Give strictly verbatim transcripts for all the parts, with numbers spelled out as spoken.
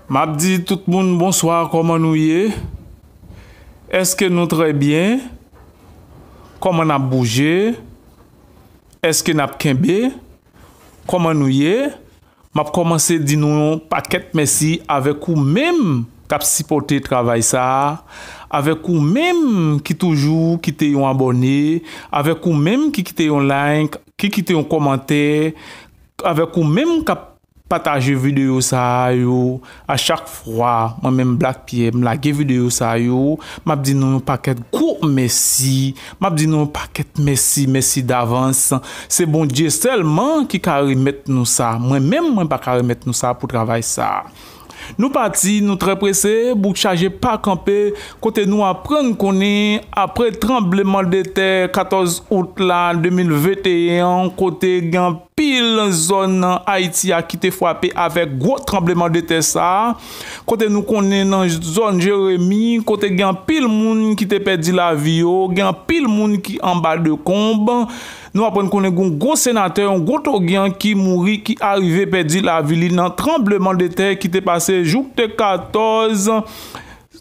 M ap di tout moun bonswa, kòman nou ye? Èske nou trè byen? Kòman n ap bouje? Èske n ap kenbe? Kòman nou ye? M ap kòmanse di nou yon pakèt mèsi avèk ou menm k ap sipòte travay sa a, avèk ou menm ki toujou kite yon abòne, avèk ou menm ki kite yon like, ki kite yon kòmantè, avèk ou menm k ap pataje videyo sa a yo. A chak fwa mwen menm Black Pierre m lage videyo sa a yo, m ap di nou yon pakèt gwo mèsi. M ap di nou yon pakèt mèsi, mèsi davans. Se Bondye sèlman ki ka remèt nou sa. Mwen menm, mwen pa ka remèt nou sa pou travay sa a. Nou pati, nou trè prese, bouk chaje pa kanpe, kote nou aprann konnen apre tranblemanntè katòz out la de mil venteyen an, kote gen anpil zòn Ayiti a ki te frape avèk gwo tranblemanntè sa a, kote nou konnen nan zòn Jeremi, kote gen anpil moun ki te pèdi lavi yo, gen anpil moun ki anba dekonb. Nou aprann konnen gen yon gwo senatè, yon gwo togyan ki mouri, ki arive pèdi lavi li nan tranblemanntè ki te pase jouk te katòz,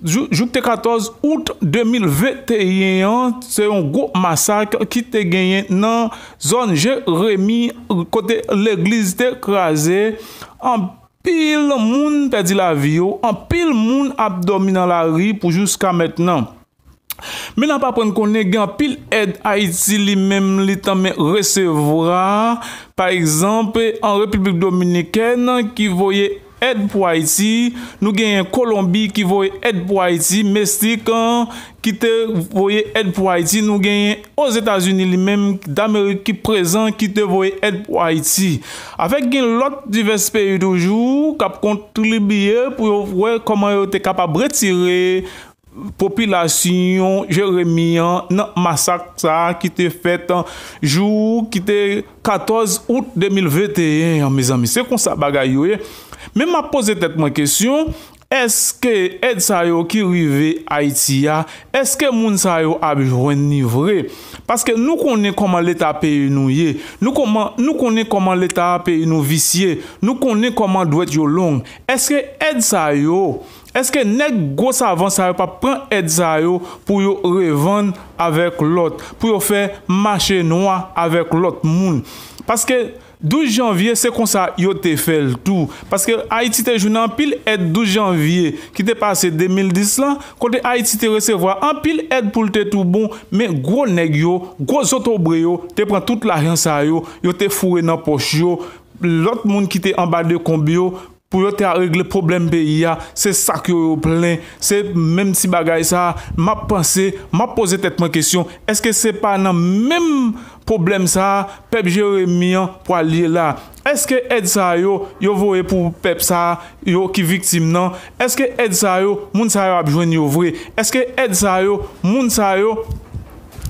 jou- jouk te katòz out de mil venteyen an. Se yon gwo masak ki te genyen nan zòn Jeremi, kote legliz te kraze. Anpil moun pèdi lavi yo, anpil moun ap dòmi nan lari pou jiska mentnan. Men n ap aprann konnen gen anpil èd Ayiti li menm li tanmen resevwa. Pa egzanp, an Repiblik Dominikèn ki voye èd pou Ayiti, nou genyen Kolonbi ki voye èd pou Ayiti, Meksik ki te voye èd pou Ayiti, nou genyen Ozetazini li menm Damerik ki prezan ki te voye èd pou Ayiti. Avèk gen lòt divès peyi toujou k ap kontribye pou yo wè kòman yo te kapab retire popilasyon Jeremi an nan masak sa a ki te fèt jou ki te katòz out de mil venteyen an, mezanmi. Se konsa bagay yo ye. Men m ap poze tèt mwen kesyon, èske èd sa yo ki rive Ayiti a, èske moun sa yo ap jwenn li vre? Paske nou konnen kòman leta peyi nou ye. Nou kòman, nou konnen kòman leta peyi nou visye. Nou konnen kòman dwèt yo long. Èske èd sa yo Èske nèg gwo savan sa yo p ap pran èd sa yo pou yo revann avèk lòt, pou yo fè mache nwa avèk lòt moun? Paske douz janvye, se konsa yo te fè l tou. Paske Ayiti te jwenn anpil èd douz janvye ki te pase de mil dis lan, kote Ayiti te resevwa anpil èd pou l te tou bon, men gwo nèg yo, gwo zotobre yo, te pran tout lajan sa yo, yo te foure nan pòch yo, lòt moun ki te anba dekonb yo, pou yo te al regle pwoblèm peyi a, se sak yo yo plen, se menm ti bagay sa a. M ap panse, m ap poze tèt mwen kesyon, èske se pa nan menm pwoblèm sa a pèp Jeremi an pral ye la? Èske èd sa yo, yo voye pou pèp sa a, yo ki viktim nan, èske èd sa yo, moun sa yo ap jwenn yo vre? Èske èd sa yo, moun sa yo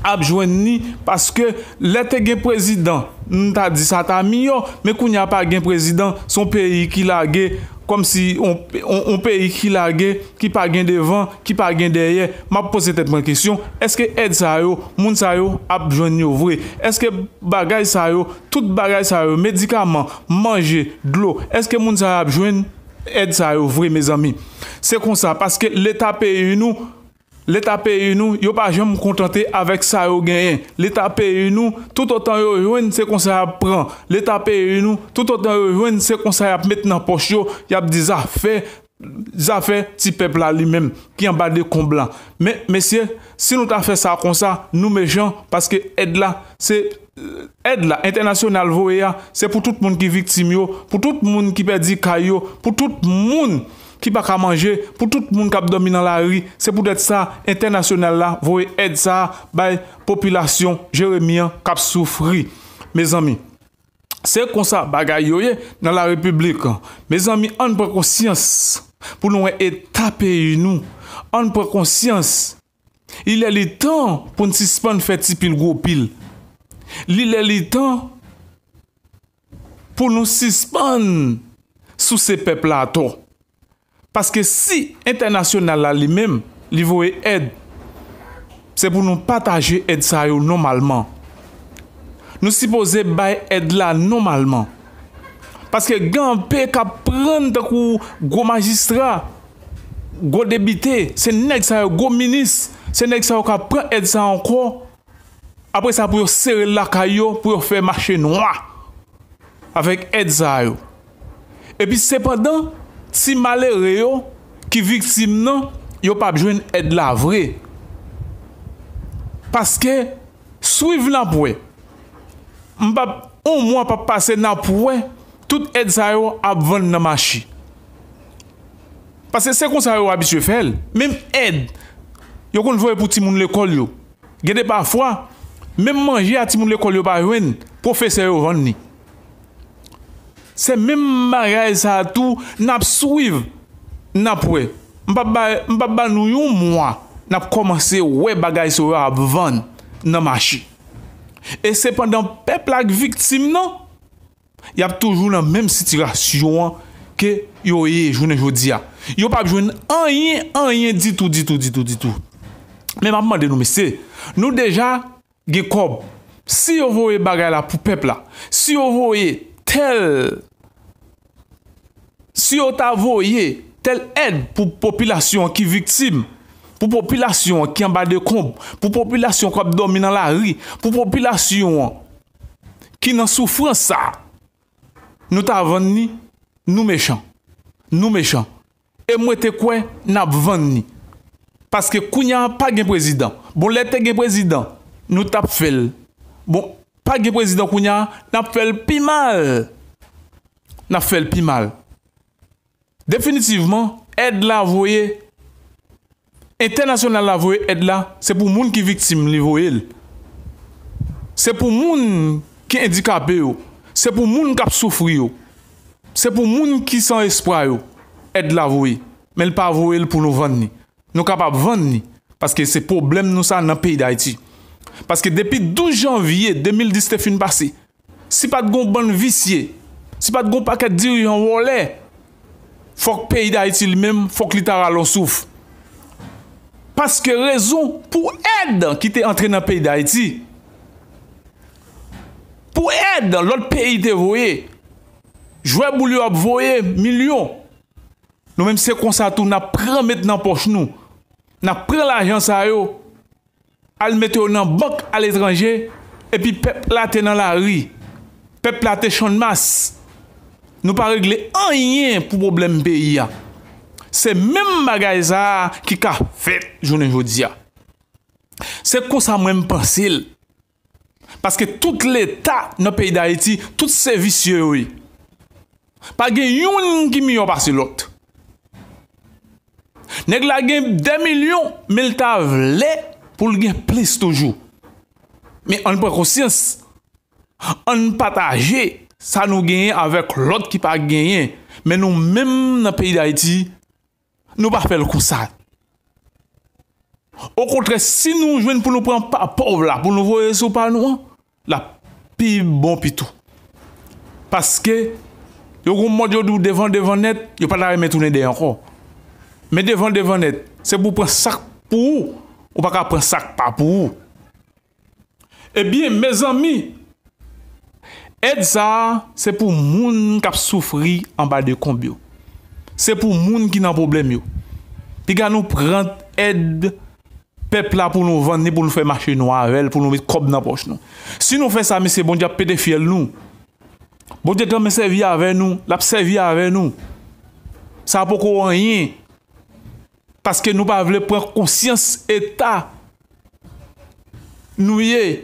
ap jwenn li? Paske lè te gen prezidan, m ta di sa ta miyò, men kounye a pa gen prezidan, se yon peyi ki lage, kòmsi yon, yon, yon peyi ki lage, ki pa gen devan, ki pa gen dèyè. M ap poze tèt mwen kesyon, èske èd sa yo, moun sa yo ap jwenn yo vre? Èske bagay sa yo, tout bagay sa yo, medikaman, manje, dlo, èske moun sa yo ap jwenn èd sa yo vre, mezanmi? Se konsa, paske leta peyi nou, leta peyi nou, yo pa janm kontante avèk sa yo genyen. Leta peyi nou, toutotan yo jwenn, se konsa y ap pran. Leta peyi nou, toutotan yo jwenn, se konsa y ap met nan pòch yo, y ap di zafè, zafè ti pèp la li menm, ki anba dekonb la. Men, mesye, si nou ta fè sa konsa, nou mechan, paske èd la, se, èd la, entènasyonal voye a, se pou tout moun ki viktim yo, pou tout moun ki pèdi kay yo, pou tout moun ki pa ka manje, pou tout moun k ap dòmi nan lari. Se poutèt sa, entènasyonal la voye èd sa a bay popilasyon Jeremi an k ap soufri. Mezanmi, se konsa bagay yo ye nan larepiblik. Mezanmi, ann pran konsyans pou nou wè eta peyi nou. Ann pran konsyans. Li lè li tan pou n sispann fè ti pil gwo pil. Li lè li tan pou nou sispann souse pèp la atò. Paske si entènasyonal la li menm, li voye èd, se pou nou pataje èd sa yo nòmalman. Nou sipoze bay èd la nòmalman. Paske gen anpe k ap pran tankou gwo majistra, gwo depite, se nèg sa yo, gwo minis, se nèg sa yo k ap pran èd sa ankò. Apre sa, pou yo sere l lakay yo, pou yo fè mache nwa avèk èd sa yo. Epi sepandan, ti malere yo ki viktim nan, yo p ap jwenn èd la vre. Paske, swiv n ap wè. M p ap, yon mwa p ap pase, n ap wè tout èd sa yo ap vann nan mache. Paske se konsa yo abitye fè l. Menm èd yo konn voye pou timoun lekòl yo. Gen de pafwa, menm manje a timoun lekòl yo pa jwenn, pwofesè yo vann li. Se menm bagay sa a tou, n ap swiv, n ap wè. M p ap ba, m p ap ba nou yon mwa, n ap kòmanse wè bagay sa yo ap vann nan mache. E sepandan, pèp la k viktim nan, y ap toujou nan menm sitiyasyon an ke yo ye jounen jodi a. Yo p ap jwenn anyen, anyen ditou, ditou, ditou, ditou. Men m ap mande nou, mesye, nou deja gen kòb. Si yo voye bagay la pou pèp la, si yo voye tèl, si yo ta voye tèl èd pou popilasyon an ki viktim, pou popilasyon an ki anba dekonb, pou popilasyon k ap dòmi nan lari, pou popilasyon an ki nan soufrans sa, nou ta vann li, nou mechan. Nou mechan. E m rete kwè n ap vann li. Paske kounye a pa gen prezidan. Bon, lè te gen prezidan, nou t ap fè l. Bon, pa gen prezidan kounye a, n ap fè l pi mal. N ap fè l pi mal. Definitivman, èd la voye, entènasyonal la voye èd la, se pou moun ki viktim li voye l. Se pou moun ki andikape yo. Se pou moun k ap soufri yo. Se pou moun ki san espwa yo. Èd la voye. Men l pa voye l pou nou vann li. Nou kapab vann li. Paske se pwoblèm nou sa nan peyi Dayiti. Paske depi douz janvye de mil dis te fin pase, si pa t gon bann visye, si pa t gon pakèt dirijan vòlè, fòk peyi Dayiti li menm, fòk li ta rale yon souf. Paske rezon pou èd ki te antre nan peyi Dayiti, pou èd lòt peyi te voye, jwè boul yo ap voye milyon. Nou menm se konsa tou n ap pran met nan pòch nou. N ap pran lajan sa yo, al mete yo nan bank aletranje, epi pèp la te nan lari. Pèp la te channmas. Nou pa regle anyen pou pwoblèm peyi a. Se menm bagay sa a ki ka fèt jounen jodi a. Se konsa mwen m panse l. Paske tout leta nan peyi Dayiti, tout se visye yo ye. Pa gen youn ki miyò pase lòt. Nèg la gen de milyon, men l ta vle pou l gen plis toujou. Men ann pran konsyans. Ann pataje sa nou genyen avèk lòt ki pa genyen. Men nou menm nan peyi Dayiti, nou pa fè l konsa. Okontrè, si nou jwenn pou nou pran pa pòv la, pou nou voye sou pa nou an, l ap pi bon pito. Paske yo gon mòd yo di w devan, devan nèt, yo pa ta renmen tounen dèyè ankò. Men devan, devan nèt, se pou w pran sa k pou ou, ou pa ka pran sa k pa pou ou. Ebyen, mezanmi, èd sa a, se pou moun k ap soufri anba dekonb yo. Se pou moun ki nan pwoblèm yo. Piga nou pran èd pèp la pou nou vann li, pou nou fè mache nwa avè l, pou nou met kòb nan pòch nou. Si nou fè sa, mesye, Bondye ap pete fyèl nou. Bondye t renmen sèvi avè nou, l ap sèvi avè nou. Sa poko anyen. Paske nou pa vle pran konsyans eta nou ye.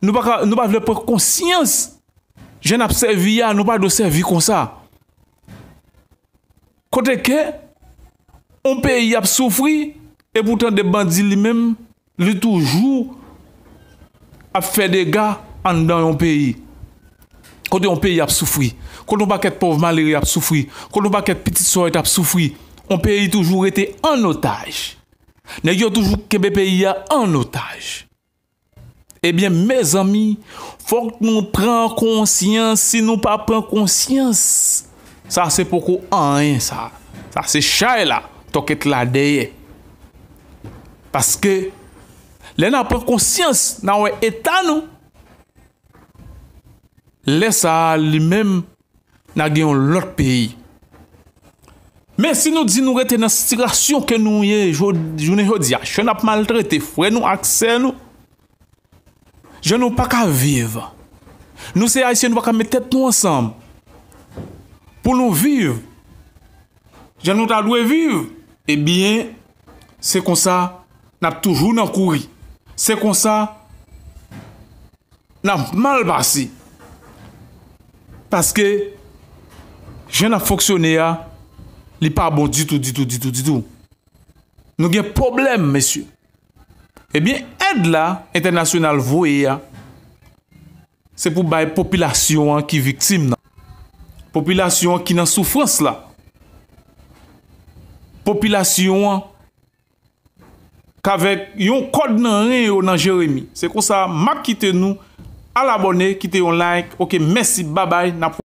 Nou pa ka, nou pa vle pran konsyans jan n ap sèvi a, nou pa dwe sèvi konsa. Kote ke yon peyi ap soufri, epi w tande bandi li menm, li toujou ap fè dega anndan yon peyi. Kote yon peyi ap soufri, kote yon pakèt pòv malere ap soufri, kote yon pakèt pitit sòyèt ap soufri, yon peyi toujou rete an otaj. Nèg yo toujou kenbe peyi a an otaj. Ebyen, mezanmi, fòk nou pran konsyans. Si nou pa pran konsyans, sa se poko anyen, sa. Sa se chay la, tòkèt la dèyè. Paske, lè n a pran konsyans, n a wè eta nou. Lè sa a, li menm, n a gen yon lòt peyi. Men si nou di nou rete nan sitirasyon ke nou ye jounen jodi a, jan n ap maltrete frè nou ak sè nou, jan nou pa ka viv, nou se Ayisyen, nou pa ka met tèt nou ansanm pou nou viv jan nou ta dwe viv, ebyen, se konsa n ap toujou nan kouri. Se konsa n ap mal pase. Paske jan n ap fonksyone a, li pa bon ditou, ditou, ditou, ditou. Nou gen pwoblèm, mesye. Ebyen, èd la entènasyonal voye a, se pou bay popilasyon an ki viktim nan. Popilasyon an ki nan soufrans la. Popilasyon an k avèk yon kòd nan ren yo nan Jeremi. Se konsa m ap kite nou. Al abòne, kite yon like. Oke, mèsi, babay, n ap